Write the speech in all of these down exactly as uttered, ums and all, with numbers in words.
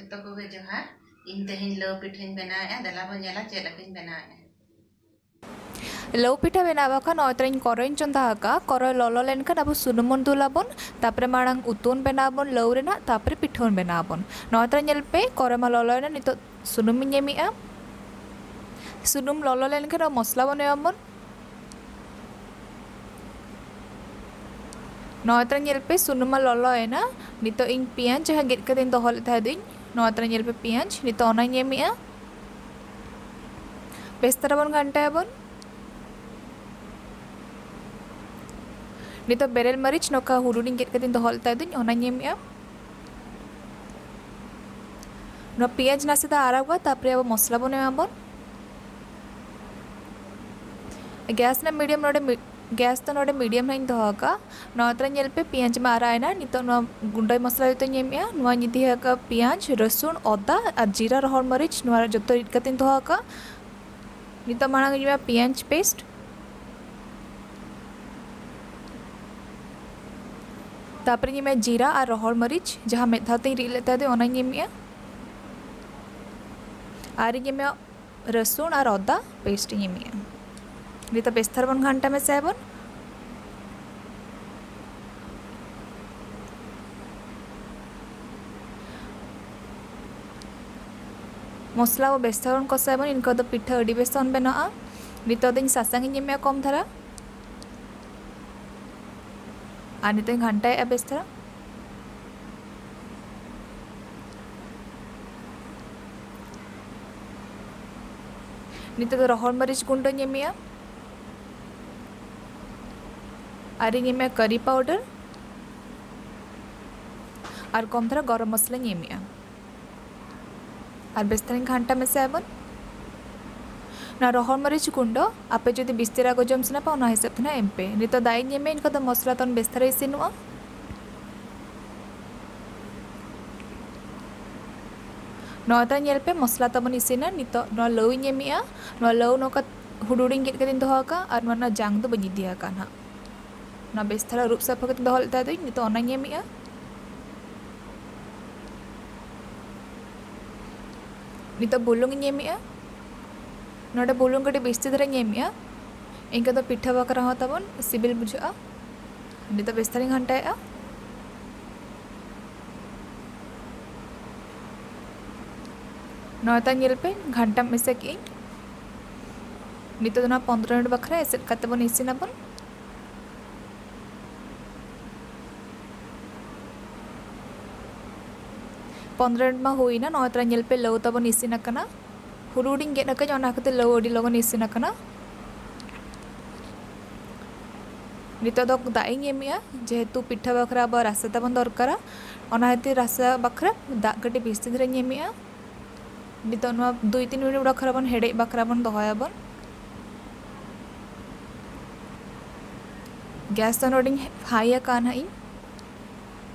ᱡᱚᱛᱚ ᱠᱚᱜᱮ ᱡᱚᱦᱟᱨ᱾ ᱤᱧ ᱛᱮᱦᱮᱧ ᱞᱟᱹᱣ ᱯᱤᱴᱷᱟᱹᱧ ᱵᱮᱱᱟᱣᱮᱫᱼᱟ᱾ ᱫᱮᱞᱟ ᱵᱚᱱ ᱧᱮᱞᱟ ᱪᱮᱫ ᱞᱮᱠᱟᱧ ᱵᱮᱱᱟᱣᱮᱫᱼᱟ᱾ ᱞᱟᱹᱣ ᱯᱤᱴᱷᱟᱹ ᱵᱮᱱᱟᱣ ᱵᱟᱠᱷᱟᱱ ᱱᱚᱜᱼᱚᱭ ᱛᱚᱨᱟᱧ ᱠᱚᱨᱚᱧ ᱪᱚᱸᱫᱟ ᱟᱠᱟᱫᱼᱟ᱾ ᱠᱚᱨᱚᱭ ᱞᱚᱞᱚ ᱞᱮᱱᱠᱷᱟᱱ ᱟᱵᱚ ᱥᱩᱱᱩᱢ ᱵᱚᱱ ᱫᱩᱞ ᱟᱵᱚᱱ, ᱛᱟᱯᱚᱨᱮ ᱢᱟᱲᱟᱝ ᱩᱛᱩ ᱵᱚᱱ ᱵᱮᱱᱟᱣ ᱟᱵᱚᱱ ᱞᱟᱹᱣ ᱨᱮᱱᱟᱜ, ᱛᱟᱯᱚᱨᱮ ᱯᱤᱴᱷᱟᱹ ᱵᱚᱱ ᱵᱮᱱᱟᱣ ᱟᱵᱚᱱ᱾ ᱱᱚᱜᱼᱚᱭ ᱛᱚᱨᱟ ᱧᱮᱞ ᱯᱮ, ᱠᱚᱨᱚᱭ ᱢᱟ ᱞᱚᱞᱚᱭᱮᱱᱟ, ᱱᱤᱛᱚᱜ ᱥᱩᱱᱩᱢ ᱤᱧ ᱮᱢᱮᱜᱼᱟ᱾ ᱥᱩᱱᱩᱢ ᱞᱚᱞᱚ ᱞᱮᱱᱠᱷᱟᱱ ᱢᱚᱥᱞᱟ ᱵᱚᱱ ᱮᱢᱟᱵᱚᱱ᱾ ᱱᱚᱜᱼᱚᱭ ᱛᱚᱨᱟ ᱧᱮᱞ ᱯᱮ, ᱥᱩᱱᱩᱢ ᱢᱟ ᱞᱚᱞᱚᱭᱮᱱᱟ᱾ ᱱᱤᱛᱚᱜ ᱤᱧ ᱯᱮᱸᱭᱟᱡᱽ ᱡᱟᱦᱟᱸ ᱜᱮᱫ ᱠᱟᱛᱮᱧ ᱫᱚᱦᱚ ᱞᱮᱫ ᱛᱟᱦᱮᱸ ᱫᱩᱧ, ᱱᱚᱜᱼᱚᱭ ᱛᱚᱨᱟ ᱧᱮᱞ ᱯᱮ ᱯᱮᱸᱭᱟᱡᱽ, ᱱᱤᱛᱚᱜ ᱚᱱᱟᱧ ᱮᱢᱮᱜᱼᱟ᱾ ᱵᱮᱥ ᱛᱟᱨᱟ ᱵᱚᱱ ᱜᱷᱟᱱᱴᱟᱭᱟᱵᱚᱱ᱾ ᱱᱤᱛᱚᱜ ᱵᱮᱨᱮᱞ ᱢᱟᱹᱨᱤᱪ ᱱᱚᱝᱠᱟ ᱦᱩᱰᱩᱧ ᱜᱮᱫ ᱠᱟᱛᱮᱧ ᱫᱚᱦᱚ ᱞᱮᱫ ᱛᱟᱦᱮᱸ ᱫᱩᱧ, ᱚᱱᱟᱧ ᱮᱢᱮᱜᱼᱟ᱾ ᱱᱚᱣᱟ ᱯᱮᱸᱭᱟᱡᱽ ᱱᱟᱥᱮ ᱫᱚ ᱟᱨᱟᱜᱚᱜᱼᱟ, ᱛᱟᱨᱯᱚᱨᱮ ᱟᱵᱚ ᱢᱚᱥᱞᱟ ᱵᱚᱱ ᱮᱢᱟᱵᱚᱱ᱾ ᱜᱮᱥ ᱨᱮᱱᱟᱜ medium ᱱᱚᱰᱮ ᱢᱤ-, ᱜᱮᱥ ᱫᱚ ᱱᱚᱰᱮ medium ᱱᱟᱜ ᱤᱧ ᱫᱚᱦᱚ ᱟᱠᱟᱫᱼᱟ᱾ ᱱᱚᱣᱟ ᱛᱚᱨᱟ ᱧᱮᱞ ᱯᱮ, ᱯᱮᱸᱭᱟᱡᱽ ᱢᱟ ᱟᱨᱟᱜ ᱮᱱᱟ᱾ ᱱᱤᱛᱚᱜ ᱱᱚᱣᱟ ᱜᱩᱸᱰᱟᱹ ᱢᱚᱥᱞᱟ ᱡᱚᱛᱚᱧ ᱮᱢᱮᱜᱼᱟ᱾ ᱱᱚᱣᱟᱧ ᱤᱫᱤ ᱟᱠᱟᱫᱼᱟ ᱯᱮᱸᱭᱟᱡᱽ, ᱨᱟᱹᱥᱩᱱ, ᱟᱫᱟ ᱟᱨ ᱡᱤᱨᱟ, ᱨᱚᱦᱚᱲ ᱢᱟᱹᱨᱤᱪ, ᱱᱚᱣᱟ ᱨᱮ ᱡᱚᱛᱚ ᱨᱤᱫ ᱠᱟᱛᱮᱧ ᱫᱚᱦᱚ ᱟᱠᱟᱫᱼᱟ᱾ ᱱᱤᱛᱚᱜ ᱢᱟᱲᱟᱝ ᱤᱧ ᱮᱢᱟ ᱯᱮᱸᱭᱟᱡᱽ paste᱾ ᱛᱟᱨᱯᱚᱨᱮᱧ ᱮᱢᱟ ᱡᱤᱨᱟ ᱟᱨ ᱨᱚᱦᱚᱲ ᱢᱟᱹᱨᱤᱪ, ᱡᱟᱦᱟᱸ ᱢᱤᱫ ᱫᱷᱟᱣ ᱛᱮᱧ ᱨᱤᱫ ᱞᱮᱫ ᱛᱟᱦᱮᱸ ᱫᱚ, ᱚᱱᱟᱧ ᱮᱢᱮᱜᱼᱟ᱾ ᱟᱨᱤᱧ ᱮᱢᱟ ᱨᱟᱹᱥᱩᱱ ᱟᱨ ᱟᱫᱟ paste ᱤᱧ ᱮᱢᱮᱜᱼᱟ᱾ ᱱᱤᱛᱚᱜ ᱵᱮᱥ ᱛᱷᱟᱨ ᱵᱚᱱ ᱜᱷᱟᱱᱴᱟ ᱢᱮᱥᱟᱭᱟᱵᱚᱱ᱾ ᱢᱚᱥᱞᱟ ᱠᱚ ᱵᱮᱥ ᱛᱷᱟᱨ ᱵᱚᱱ ᱠᱚᱥᱟᱭᱟᱵᱚᱱ, ᱤᱱᱠᱟᱹ ᱫᱚ ᱯᱤᱴᱷᱟᱹ ᱟᱹᱰᱤ ᱵᱮᱥ ᱵᱚᱱ ᱵᱮᱱᱟᱜᱼᱟ᱾ ᱱᱤᱛᱚᱜ ᱫᱚᱧ ᱥᱟᱥᱟᱝ ᱤᱧ ᱮᱢᱮᱜᱼᱟ ᱠᱚᱢ ᱫᱷᱟᱨᱟ᱾ ᱟᱨ ᱱᱤᱛᱚᱜ ᱤᱧ ᱜᱷᱟᱱᱴᱟᱭᱮᱜᱼᱟ ᱵᱮᱥ ᱫᱷᱟᱨᱟ᱾ ᱱᱤᱛᱚᱜ ᱫᱚ ᱨᱚᱦᱚᱲ ᱢᱟᱹᱨᱤᱪ ᱜᱩᱸᱰᱟᱹᱧ ᱮᱢᱮᱜᱼᱟ᱾ ᱟᱨᱤᱧ ᱮᱢᱮᱜᱼᱟ curry powder᱾ ᱟᱨ ᱠᱚᱢ ᱫᱷᱟᱨᱟ ᱜᱚᱨᱚᱢ ᱢᱚᱥᱞᱟᱧ ᱮᱢᱮᱜᱼᱟ᱾ ᱟᱨ ᱵᱮᱥ ᱫᱷᱟᱨᱟᱧ ᱜᱷᱟᱱᱴᱟ ᱢᱮᱥᱟᱭᱟᱵᱚᱱ᱾ ᱱᱚᱣᱟ ᱨᱚᱦᱚᱲ ᱢᱟᱹᱨᱤᱪ ᱜᱩᱸᱰᱟᱹ ᱟᱯᱮ ᱡᱩᱫᱤ ᱵᱤᱥᱛᱤ ᱨᱟᱜᱚ ᱡᱚᱢ ᱥᱟᱱᱟ ᱯᱮ, ᱚᱱᱟ ᱦᱤᱥᱟᱹᱵ ᱛᱮ ᱱᱟᱜ ᱮᱢ ᱯᱮ᱾ ᱱᱤᱛᱚᱜ ᱫᱟᱜ ᱤᱧ ᱮᱢᱮ, ᱮᱱᱠᱷᱟᱱ ᱫᱚ ᱢᱚᱥᱞᱟ ᱛᱟᱵᱚᱱ ᱵᱮᱥ ᱫᱷᱟᱨᱟ ᱤᱥᱤᱱᱚᱜᱼᱟ᱾ ᱱᱚᱣᱟ ᱫᱚ ᱧᱮᱞ ᱯᱮ, ᱢᱚᱥᱞᱟ ᱛᱟᱵᱚᱱ ᱤᱥᱤᱱᱟ᱾ ᱱᱤᱛᱚᱜ ᱱᱚᱣᱟ ᱞᱟᱹᱣ ᱤᱧ ᱮᱢᱮᱜᱼᱟ᱾ ᱱᱚᱣᱟ ᱞᱟᱹᱣ ᱱᱚᱝᱠᱟ ᱦᱩᱰᱩᱲᱤᱧ ᱜᱮᱫ ᱠᱟᱛᱮᱧ ᱫᱚᱦᱚ ᱟᱠᱟᱫᱼᱟ, ᱟᱨ ᱱᱚᱣᱟ ᱨᱮᱱᱟᱜ ᱡᱟᱝ ᱫᱚ ᱵᱟᱹᱧ ᱤᱫᱤ ᱟᱠᱟᱫᱼᱟ ᱱᱟᱜ᱾ ᱚᱱᱟ ᱵᱮᱥ ᱫᱷᱟᱨᱟ ᱟᱹᱨᱩᱵ ᱥᱟᱯᱷᱟ ᱠᱟᱛᱮ ᱫᱚᱦᱚ ᱞᱮᱫ ᱛᱟᱦᱮᱸ ᱫᱚᱧ, ᱱᱤᱛᱚᱜ ᱚᱱᱟᱧ ᱮᱢᱮᱜᱼᱟ᱾ ᱱᱤᱛᱚᱜ ᱵᱩᱞᱩᱝ ᱤᱧ ᱮᱢᱮᱜᱼᱟ᱾ ᱱᱚᱰᱮ ᱵᱩᱞᱩᱝ ᱠᱟᱹᱴᱤᱡ ᱵᱤᱥᱛᱤ ᱫᱷᱟᱨᱟᱧ ᱮᱢᱮᱜᱼᱟ᱾ ᱤᱱᱠᱟᱹ ᱫᱚ ᱯᱤᱴᱷᱟᱹ ᱵᱟᱠᱷᱨᱟ ᱦᱚᱸ ᱛᱟᱵᱚᱱ ᱥᱤᱵᱤᱞ ᱵᱩᱡᱷᱟᱹᱜᱼᱟ᱾ ᱱᱤᱛᱚᱜ ᱵᱮᱥ ᱫᱷᱟᱨᱟᱧ ᱜᱷᱟᱱᱴᱟᱭᱮᱜᱼᱟ᱾ ᱱᱚᱣᱟ ᱛᱟ ᱧᱮᱞ ᱯᱮ, ᱜᱷᱟᱱᱴᱟ ᱢᱮᱥᱟ ᱠᱮᱜᱼᱟᱹᱧ᱾ ᱱᱤᱛᱚᱜ ᱫᱚ ᱱᱚᱣᱟ ᱯᱚᱱᱫᱽᱨᱚ ᱢᱤᱱᱤᱴ ᱵᱟᱠᱷᱨᱟ ᱮᱥᱮᱫ ᱠᱟᱛᱮ ᱵᱚᱱ ᱤᱥᱤᱱᱟᱵᱚᱱ᱾ ᱯᱚᱱᱫᱽᱨᱚ ᱢᱤᱱᱤᱴ ᱢᱟ ᱦᱩᱭᱱᱟ, ᱱᱚᱜᱼᱚᱭ ᱛᱚᱨᱟ ᱧᱮᱞ ᱯᱮ, ᱞᱟᱹᱣ ᱛᱟᱵᱚᱱ ᱤᱥᱤᱱ ᱟᱠᱟᱱᱟ᱾ ᱦᱩᱰᱤᱧ ᱦᱩᱰᱤᱧ ᱜᱮᱫ ᱟᱠᱟᱫᱟᱹᱧ, ᱚᱱᱟ ᱠᱷᱟᱹᱛᱤᱨ ᱞᱟᱹᱣ ᱟᱹᱰᱤ ᱞᱚᱜᱚᱱ ᱤᱥᱤᱱ ᱟᱠᱟᱱᱟ᱾ ᱱᱤᱛᱚᱜ ᱫᱚ ᱫᱟᱜ ᱤᱧ ᱮᱢᱮᱜᱼᱟ, ᱡᱮᱦᱮᱛᱩ ᱯᱤᱴᱷᱟᱹ ᱵᱟᱠᱷᱨᱟ ᱟᱵᱚ ᱨᱟᱥᱮ ᱛᱟᱵᱚᱱ ᱫᱚᱨᱠᱟᱨᱟ, ᱚᱱᱟ ᱠᱷᱟᱹᱛᱤᱨ ᱨᱟᱥᱮ ᱵᱟᱠᱷᱨᱟ ᱫᱟᱜ ᱠᱟᱹᱴᱤᱡ ᱵᱤᱥᱛᱤ ᱫᱷᱟᱨᱟᱧ ᱮᱢᱮᱜᱼᱟ᱾ ᱱᱤᱛᱚᱜ ᱱᱚᱣᱟ ᱫᱩᱭ ᱛᱤᱱ ᱢᱤᱱᱤᱴ ᱵᱟᱠᱷᱨᱟ ᱵᱚᱱ ᱦᱮᱰᱮᱡ ᱵᱟᱠᱷᱨᱟ ᱵᱚᱱ ᱫᱚᱦᱚᱭᱟᱵᱚᱱ᱾ ᱜᱮᱥ ᱫᱚ ᱱᱚᱰᱮᱧ ᱦᱟᱭ ᱟᱠᱟᱫᱼᱟ ᱱᱟᱦᱟᱜ ᱤᱧ᱾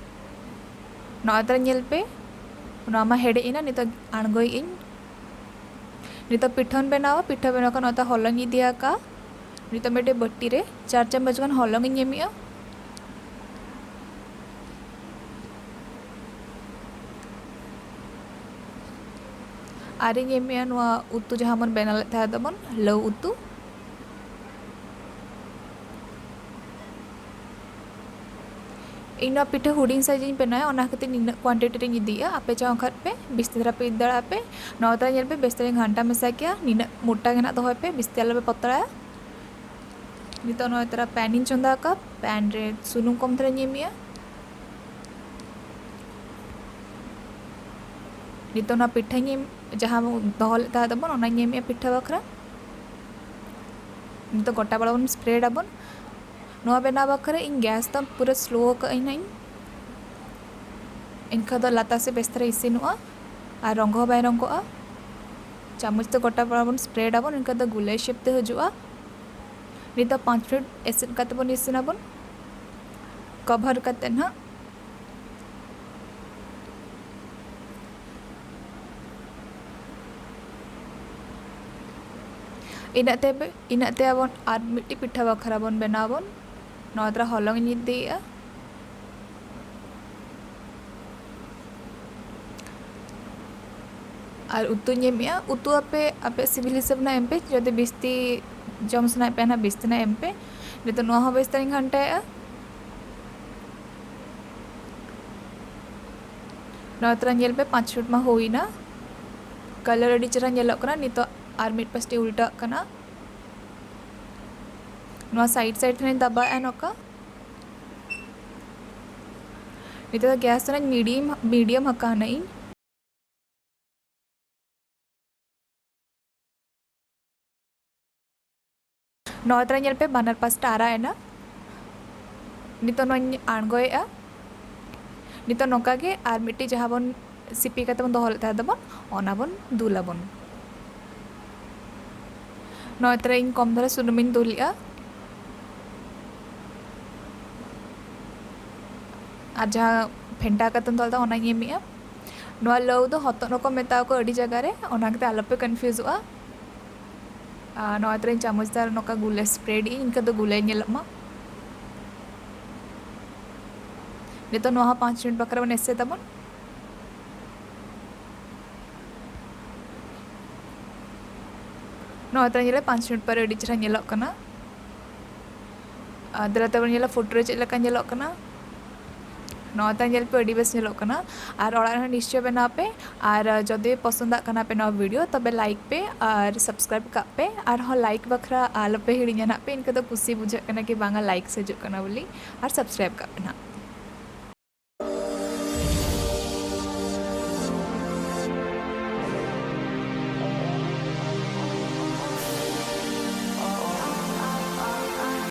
ᱱᱚᱜᱼᱚᱭ ᱛᱚᱨᱟ ᱧᱮᱞ ᱯᱮ, ᱱᱚᱣᱟ ᱢᱟ ᱦᱮᱰᱮᱡ ᱮᱱᱟ, ᱱᱤᱛᱚᱜ ᱟᱬᱜᱚᱭᱮᱫ ᱟᱹᱧ᱾ ᱱᱤᱛᱚᱜ ᱯᱤᱴᱷᱟᱹᱧ ᱵᱮᱱᱟᱣᱟ᱾ ᱯᱤᱴᱷᱟᱹ ᱵᱮᱱᱟᱣ ᱠᱷᱚᱱ ᱱᱚᱛᱮ ᱦᱚᱞᱚᱝ ᱤᱧ ᱤᱫᱤ ᱟᱠᱟᱫᱼᱟ᱾ ᱱᱤᱛᱚᱜ ᱢᱤᱫᱴᱮᱡ ᱵᱟᱹᱴᱤ ᱨᱮ ᱪᱟᱨ ᱪᱟᱢᱚᱪ ᱜᱟᱱ ᱦᱚᱞᱚᱝ ᱤᱧ ᱮᱢᱮᱜᱼᱟ᱾ ᱟᱨᱤᱧ ᱮᱢᱮᱜᱼᱟ ᱱᱚᱣᱟ ᱩᱛᱩ ᱡᱟᱦᱟᱸ ᱵᱚᱱ ᱵᱮᱱᱟᱣ ᱞᱮᱫ ᱛᱟᱦᱮᱸ ᱛᱟᱵᱚᱱ, ᱞᱟᱹᱣ ᱩᱛᱩ᱾ ᱤᱧ ᱱᱚᱣᱟ ᱯᱤᱴᱷᱟᱹ ᱦᱩᱰᱤᱧ ᱥᱟᱭᱤᱡ ᱤᱧ ᱵᱮᱱᱟᱣᱟ, ᱚᱱᱟ ᱠᱷᱟᱹᱛᱤᱨ ᱱᱤᱱᱟᱹᱜ quantity ᱨᱤᱧ ᱤᱫᱤᱭᱮᱜᱼᱟ᱾ ᱟᱯᱮ ᱪᱟᱦᱚ ᱠᱷᱟᱱ ᱯᱮ ᱵᱤᱥᱛᱟᱨᱟ ᱯᱮ ᱤᱫᱤ ᱫᱟᱲᱮᱭᱟᱜᱼᱟ ᱯᱮ᱾ ᱱᱚᱣᱟ ᱛᱟᱨᱟ ᱧᱮᱞ ᱯᱮ, ᱵᱮᱥ ᱛᱟᱨᱟᱧ ᱜᱷᱟᱱᱴᱟ ᱢᱮᱥᱟ ᱠᱮᱜᱼᱟ᱾ ᱱᱤᱱᱟᱹᱜ ᱢᱚᱴᱟ ᱜᱮ ᱱᱟᱜ ᱫᱚᱦᱚᱭ ᱯᱮ, ᱵᱤᱥᱛᱤ ᱟᱞᱚ ᱯᱮ ᱯᱟᱛᱲᱟᱭᱟ᱾ ᱱᱤᱛᱚᱜ ᱱᱚᱣᱟ ᱛᱟᱨᱟ pan ᱤᱧ ᱪᱚᱸᱫᱟ ᱟᱠᱟᱫᱼᱟ᱾ Pan ᱨᱮ ᱥᱩᱱᱩᱢ ᱠᱚᱢ ᱫᱷᱟᱨᱟᱧ ᱮᱢᱮᱜᱼᱟ᱾ ᱱᱤᱛᱚᱜ ᱚᱱᱟ ᱯᱤᱴᱷᱟᱹᱧ ᱮᱢ, ᱡᱟᱦᱟᱸ ᱫᱚᱦᱚ ᱞᱮᱫ ᱛᱟᱦᱮᱸ ᱫᱚᱵᱚᱱ, ᱚᱱᱟᱧ ᱮᱢᱮᱜᱼᱟ ᱯᱤᱴᱷᱟᱹ ᱵᱟᱠᱷᱨᱟ᱾ ᱱᱤᱛᱚᱜ ᱜᱚᱴᱟ ᱯᱟᱲᱟ ᱵᱚᱱ spread ᱟᱵᱚᱱ᱾ ᱱᱚᱣᱟ ᱵᱮᱱᱟᱣ ᱵᱟᱠᱷᱨᱟ ᱤᱧ ᱜᱮᱥ ᱫᱚ ᱯᱩᱨᱟᱹ slow ᱟᱠᱟᱫ ᱟᱹᱧ ᱱᱟᱜ ᱤᱧ, ᱮᱱᱠᱷᱟᱱ ᱫᱚ ᱞᱟᱛᱟᱨ ᱥᱮᱫ ᱵᱮᱥ ᱫᱷᱟᱨᱟ ᱤᱥᱤᱱᱚᱜᱼᱟ ᱟᱨ ᱨᱚᱝᱜᱚ ᱦᱚᱸ ᱵᱟᱭ ᱨᱚᱝᱜᱚᱜᱼᱟ᱾ ᱪᱟᱢᱚᱪ ᱛᱮ ᱜᱚᱴᱟ ᱯᱟᱲᱟ ᱵᱚᱱ spread ᱟᱵᱚᱱ, ᱮᱱᱠᱷᱟᱱ ᱫᱚ ᱜᱩᱞᱟᱹᱭ shape ᱛᱮ ᱦᱤᱡᱩᱜᱼᱟ᱾ ᱱᱤᱛᱚᱜ ᱯᱟᱸᱪ ᱢᱤᱱᱤᱴ ᱮᱥᱮᱫ ᱠᱟᱛᱮ ᱵᱚᱱ ᱤᱥᱤᱱᱟᱵᱚᱱ, cover ᱠᱟᱛᱮ ᱱᱟᱜ᱾ ᱤᱱᱟᱹᱜ ᱛᱮ, ᱤᱱᱟᱹᱜ ᱛᱮ ᱟᱵᱚᱱ ᱟᱨ ᱢᱤᱫᱴᱤᱡ ᱯᱤᱴᱷᱟᱹ ᱵᱟᱠᱷᱨᱟ ᱵᱚᱱ ᱵᱮᱱᱟᱣ ᱟᱵᱚᱱ᱾ ᱱᱚᱣᱟ ᱛᱟᱨᱟ ᱦᱚᱞᱚᱝ ᱤᱧ ᱤᱫᱤᱭᱮᱜᱼᱟ᱾ ᱟᱨ ᱩᱛᱩᱧ ᱮᱢᱮᱜᱼᱟ᱾ ᱩᱛᱩ ᱟᱯᱮ ᱟᱯᱮ ᱥᱤᱵᱤᱞ ᱦᱤᱥᱟᱹᱵ ᱨᱮᱱᱟᱜ ᱮᱢ ᱯᱮ, ᱡᱩᱫᱤ ᱵᱤᱥᱛᱤ ᱡᱚᱢ ᱥᱟᱱᱟᱭᱮᱫ ᱯᱮᱭᱟ ᱱᱟᱜ ᱵᱤᱥᱛᱤ ᱱᱟᱜ ᱮᱢ ᱯᱮ᱾ ᱱᱤᱛᱚᱜ ᱱᱚᱣᱟ ᱦᱚᱸ ᱵᱮᱥ ᱛᱮᱧ ᱜᱷᱟᱱᱴᱟᱭᱮᱜᱼᱟ᱾ ᱱᱚᱣᱟ ᱛᱚᱨᱟ ᱧᱮᱞ ᱯᱮ, ᱯᱟᱸᱪ ᱢᱤᱱᱤᱴ ᱢᱟ ᱦᱩᱭᱱᱟ᱾ ᱠᱟᱞᱟᱨ ᱟᱹᱰᱤ ᱪᱮᱦᱨᱟ ᱧᱮᱞᱚᱜ ᱠᱟᱱᱟ᱾ ᱱᱤᱛᱚᱜ ᱟᱨ ᱢᱤᱫ ᱯᱟᱥᱴᱤ ᱩᱞᱴᱟᱹᱜ ᱠᱟᱱᱟ᱾ ᱱᱚᱣᱟ ᱥᱟᱭᱤᱰ ᱥᱟᱭᱤᱰ ᱛᱮᱧ ᱫᱟᱵᱟᱣᱮᱜᱼᱟ ᱱᱚᱝᱠᱟ᱾ ᱱᱤᱛᱚᱜ ᱫᱚ ᱜᱮᱥ ᱨᱮᱧ ᱢᱤᱰᱤᱭᱟᱢ ᱢᱤᱰᱤᱭᱟᱢ ᱟᱠᱟᱱᱟ ᱤᱧ᱾ ᱱᱚᱣᱟ ᱛᱚᱨᱟ ᱧᱮᱞ ᱯᱮ, ᱵᱟᱱᱟᱨ ᱯᱟᱥᱴᱟ ᱟᱨᱟᱜ ᱮᱱᱟ᱾ ᱱᱤᱛᱚᱜ ᱱᱚᱣᱟᱧ ᱟᱬᱜᱚᱭᱮᱜᱼᱟ᱾ ᱱᱤᱛᱚᱜ ᱱᱚᱝᱠᱟ ᱜᱮ ᱟᱨ ᱢᱤᱫᱴᱤᱡ ᱡᱟᱦᱟᱸ ᱵᱚᱱ ᱥᱤᱯᱤ ᱠᱟᱛᱮ ᱵᱚᱱ ᱫᱚᱦᱚ ᱞᱮᱫ ᱛᱟᱦᱮᱸ ᱫᱚᱵᱚᱱ, ᱚᱱᱟ ᱵᱚᱱ ᱫᱩᱞᱟᱵᱚᱱ᱾ ᱱᱚᱣᱟ ᱛᱚᱨᱟ ᱤᱧ ᱠᱚᱢ ᱫᱷᱟᱨᱟ ᱥᱩᱱᱩᱢᱤᱧ ᱫᱩᱞᱮᱜᱼᱟ᱾ ᱟᱨ ᱡᱟᱦᱟᱸ ᱯᱷᱮᱱᱴᱟ ᱠᱟᱛᱮᱢ ᱫᱚᱦᱚ ᱞᱮᱫᱟ, ᱚᱱᱟᱧ ᱮᱢᱮᱜᱼᱟ᱾ ᱱᱚᱣᱟ ᱞᱟᱹᱣ ᱫᱚ ᱦᱚᱛᱚᱫ ᱦᱚᱸᱠᱚ ᱢᱮᱛᱟᱣᱟᱠᱚ ᱟᱹᱰᱤ ᱡᱟᱭᱜᱟ ᱨᱮ, ᱚᱱᱟ ᱠᱟᱛᱮ ᱟᱞᱚᱯᱮ ᱠᱚᱱᱯᱷᱤᱭᱩᱡᱚᱜᱼᱟ᱾ ᱟᱨ ᱱᱚᱣᱟ ᱛᱚᱨᱟ ᱤᱧ ᱪᱟᱢᱚᱪ ᱫᱟᱨ ᱱᱚᱝᱠᱟ ᱜᱩᱞᱟᱹ ᱥᱯᱨᱮᱰ ᱤᱧ, ᱤᱱᱠᱟᱹ ᱫᱚ ᱜᱩᱞᱟᱹ ᱧᱮᱞᱚᱜ ᱢᱟ᱾ ᱱᱤᱛᱚᱜ ᱱᱚᱣᱟ ᱦᱚᱸ ᱯᱟᱸᱪ ᱢᱤᱱᱤᱴ ᱵᱟᱠᱷᱨᱟ ᱵᱚᱱ ᱮᱥᱮᱫ ᱟᱵᱚᱱ᱾ ᱱᱚᱣᱟ ᱛᱚᱨᱟ ᱧᱮᱞ ᱯᱮ, ᱯᱟᱸᱪ ᱢᱤᱱᱤᱴ ᱯᱚᱨᱮ ᱟᱹᱰᱤ ᱪᱮᱦᱨᱟ ᱧᱮᱞᱚᱜ ᱠᱟᱱᱟ᱾ ᱟᱨ ᱫᱮᱞᱟ ᱛᱮᱵᱚᱱ ᱧᱮᱞᱟ ᱯᱷᱳᱴᱳ ᱨᱮ ᱪᱮᱫ ᱞᱮᱠᱟ ᱧᱮᱞᱚᱜ ᱠᱟᱱᱟ᱾ ᱱᱚᱣᱟ ᱛᱚᱨᱟ ᱧᱮᱞ ᱯᱮ, ᱟᱹᱰᱤ ᱵᱮᱥ ᱧᱮᱞᱚᱜ ᱠᱟᱱᱟ᱾ ᱟᱨ ᱚᱲᱟᱜ ᱨᱮᱦᱚᱸ ᱱᱤᱥᱪᱚᱭ ᱵᱮᱱᱟᱣ ᱯᱮ᱾ ᱟᱨ ᱡᱩᱫᱤ ᱯᱚᱥᱚᱸᱫᱟᱜ ᱠᱟᱱᱟ ᱯᱮ ᱱᱚᱣᱟ ᱵᱷᱤᱰᱤᱭᱳ, ᱛᱚᱵᱮ ᱞᱟᱭᱤᱠ ᱯᱮ ᱟᱨ ᱥᱟᱵᱥᱠᱨᱟᱭᱤᱵᱽ ᱠᱟᱜ ᱯᱮ᱾ ᱟᱨᱦᱚᱸ ᱞᱟᱭᱤᱠ ᱵᱟᱠᱷᱨᱟ ᱟᱞᱚᱯᱮ ᱦᱤᱲᱤᱧᱟ ᱱᱟᱜ ᱯᱮ, ᱤᱱᱠᱟᱹ ᱫᱚ ᱠᱩᱥᱤ ᱵᱩᱡᱷᱟᱹᱜ ᱠᱟᱱᱟ ᱠᱤ ᱵᱟᱝᱟ ᱞᱟᱭᱤᱠᱥ ᱦᱤᱡᱩᱜ ᱠᱟᱱᱟ ᱵᱚᱞᱮ᱾ ᱟᱨ ᱥᱟᱵᱥᱠᱨᱟᱭᱤᱵᱽ ᱠᱟᱜ ᱯᱮ ᱱᱟᱜ᱾